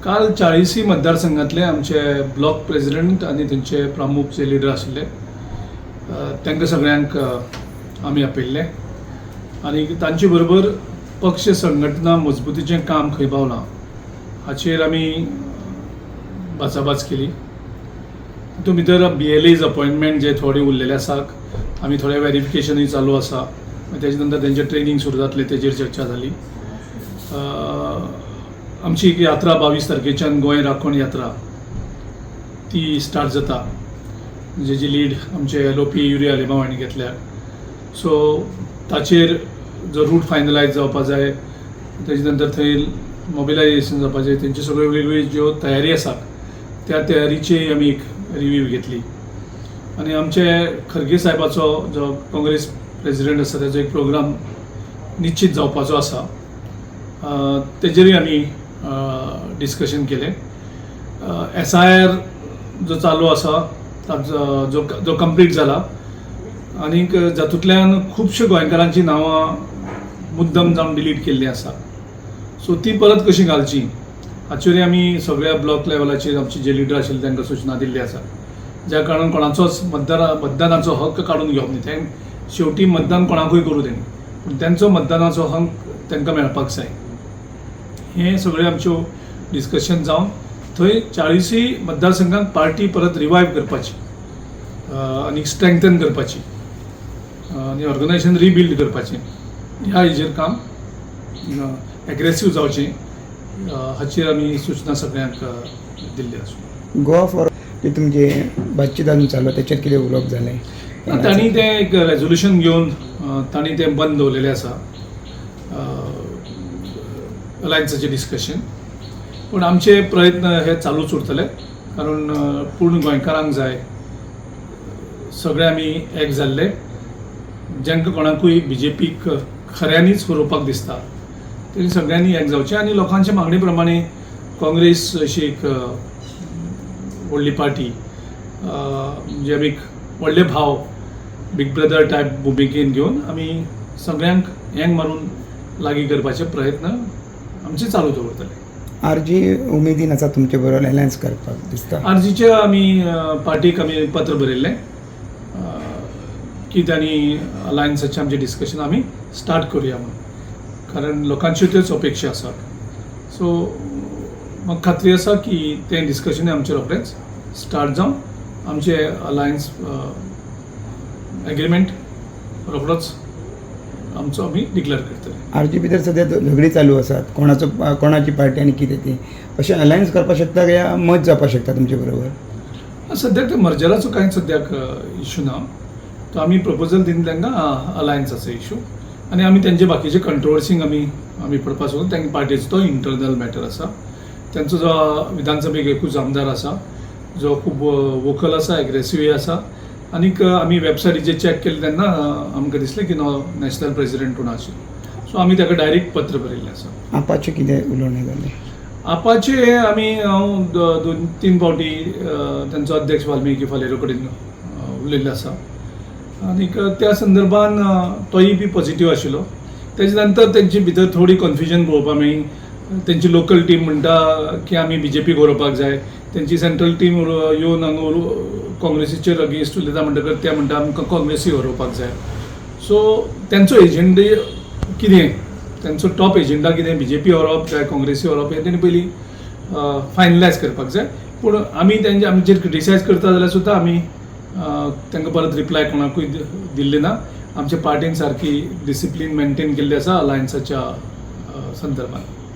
काल 40य मतदारसंघातले आमचे ब्लॉक प्रेजिडेंट आनी तेंचे प्रमुख जे लिडर आशिल्ले, तांकां सगळ्यांक आमी आपयल्ले आनी तांचे बरोबर पक्ष संघटना मजबूतीचें काम खंय पावलां हाचेर आमी भासाभास केली. तितून भितर बीएलएज अपॉयंटमेंट जे थोडे उरलेले आसात, आमी थोडे वेरिफिकेशनूय चालू आसा, मागीर तेजे नंतर तेंचें ट्रेनींग सुरू जातलें, तेजेर चर्चा जाली. आमची एक यात्रा 22 तारखेच्यान, गोंय राखण यात्रा, ती स्टार्ट जाता, जेजी लीड आमचे एलओपी युरी आलेमाव हांणी घेतल्या. सो ताचेर जो रूट फायनलायज जावपा जाय, तेजे नंतर थंय मोबिलायजेशन जावपा जाय, तेंच्यो सगळ्यो वेगवेगळ्यो ज्यो तयारी आसा त्या तयारीची आमी एक रिव्यू घेतली. आनी आमचे खरगे साहेबाचो, जो काँग्रेस प्रेजिडेंट आसा, तेजो एक प्रोग्राम निश्चित जावपाचो आसा, तेजेरूय आमी डिस्कशन केलें. एसआयआर जो चालू आसा, ताजो जो जो कंप्लीट जाला आनीक जातूंतल्यान खुबश्या गोंयकारांची नांवां मुद्दम जावन डिलीट केल्लीं आसा, सो ती परत कशी घालची हाचेरूय आमी सगळ्या ब्लॉक लेवलाचेर आमचे जे लिडर आशिल्ले तांकां सुचना दिल्ली आसा, ज्या कारणान कोणाचोच मतदानाचो हक्क काडून घेवप न्ही. तें शेवटी मतदान कोणाकूय करूं तेणी, पूण तेंचो मतदानाचो हक्क तांकां मेळपाक जाय. हें सगळें आमच्यो डिस्कशन जावन थंय 40य मतदारसंघांत पार्टी परत रिवायव करपाची आनी स्ट्रेंथन करपाची आनी ऑर्गनायझेशन रिबिल्ड करपाचें, ह्या हेजेर काम एग्रेसीव जावचें, हाचेर आमी सुचना सगळ्यांक दिल्ली आसा. गोवा फॉरवर्ड जे तुमचे बातचीत अजून चालू, त्याचेर कितें उलोवप जालें? तांणी तें एक रेजोल्युशन घेवन तांणी तें बंद दवरलेलें आसा, अलायन्साचें डिस्कशन. पूण आमचे प्रयत्न हे चालूच उरतले, कारण पूर्ण गोंयकारांक जाय सगळे आमी एक जाल्ले. जांकां कोणाकूय बीजेपीक खऱ्यांनीच हरोवपाक दिसता, तेणी सगळ्यांनी एक जावचें आनी लोकांच्या मागणी प्रमाणे काँग्रेस अशी एक व्हडली पार्टी, म्हणजे आमी एक व्हडले भाव, बिग ब्रदर टायप भुमिकेन घेवन आमी सगळ्यांक एक मारून लागीं करपाचे प्रयत्न आमचे चालू दवरतले. आरजी उमेदीन आसा तुमचे बरोबर अलायन्स करपाक दिसता? आरजीच्या आमी पार्टीक आमी पत्र बरयल्लें की तांणी अलायन्साचें आमचें डिस्कशन आमी स्टार्ट करुया म्हणून, कारण लोकांच्यो त्योच अपेक्षा आसात. सो म्हाका खात्री आसा की तें डिस्कशन आमचें रोखडेंच स्टार्ट जावन आमचें अलायन्स एग्रीमेंट रोखडोच आमचो आमी डिक्लेअर करतले. आरजी भितर सद्या झगडीं चालू आसात, कोणाचो कोणाची पार्टी आनी कितें ती, अशें अलायन्स करपाक शकता काय मर्ज जावपाक शकता तुमचे बरोबर? सद्याक ते मर्जराचो कांय सद्याक इशू ना. तो आमी प्रपोजल दिवन तांकां अलायन्साचो इशू आनी आमी तेंचे बाकीचे कंट्रोवर्सींक आमी पडपा सोदून तांकां पार्टीचो तो इंटरनल मॅटर आसा. तेंचो जो विधानसभेक एकूच आमदार आसा, जो खूब वोकल आसा, एग्रेसिवूय आसा. आनीक आमी वेबसायटीचेर चॅक केलें तेन्ना आमकां दिसलें की नो नॅशनल प्रेजिडेंट कोण आशिल्लो. सो आमी ताका डायरेक्ट पत्र बरयल्लें आसा. आपाचें कितें उलोवणें जालें? आपाचे आमी हांव दोन तीन फावटी तेंचो अध्यक्ष वाल्मिकी फालेरो कडेन उलयल्लो आसा आनीक त्या संदर्भान तोय बी पॉझिटीव आशिल्लो. तेजे नंतर तेंचे भितर थोडी कन्फ्युजन पळोवपाक मेळ्ळी. तेंची लोकल टीम म्हणटा की आमी बीजेपीक हरोवपाक जाय. तेंची सेंट्रल टीम येवन हांगा काँग्रेसीचेर अगेन्स्ट उलयता म्हणटकर ते म्हणटा आमकां काँग्रेसी हरोवपाक जाय. सो तेंचो एजेंडा कितें, तेंचो टॉप एजेंडा कितें, बीजेपी हरोवप काय काँग्रेसी हरोवप, हें तेणी पयलीं फायनलायज करपाक जाय. पूण आमी तेंचे आमचेर क्रिटिसायज करता जाल्यार सुद्दां आमी तांकां परत रिप्लाय कोणाकूय दिल्ली ना. आमच्या पार्टीन सारकी डिसिप्लीन मेंटेन केल्ली आसा अलायन्साच्या संदर्भात.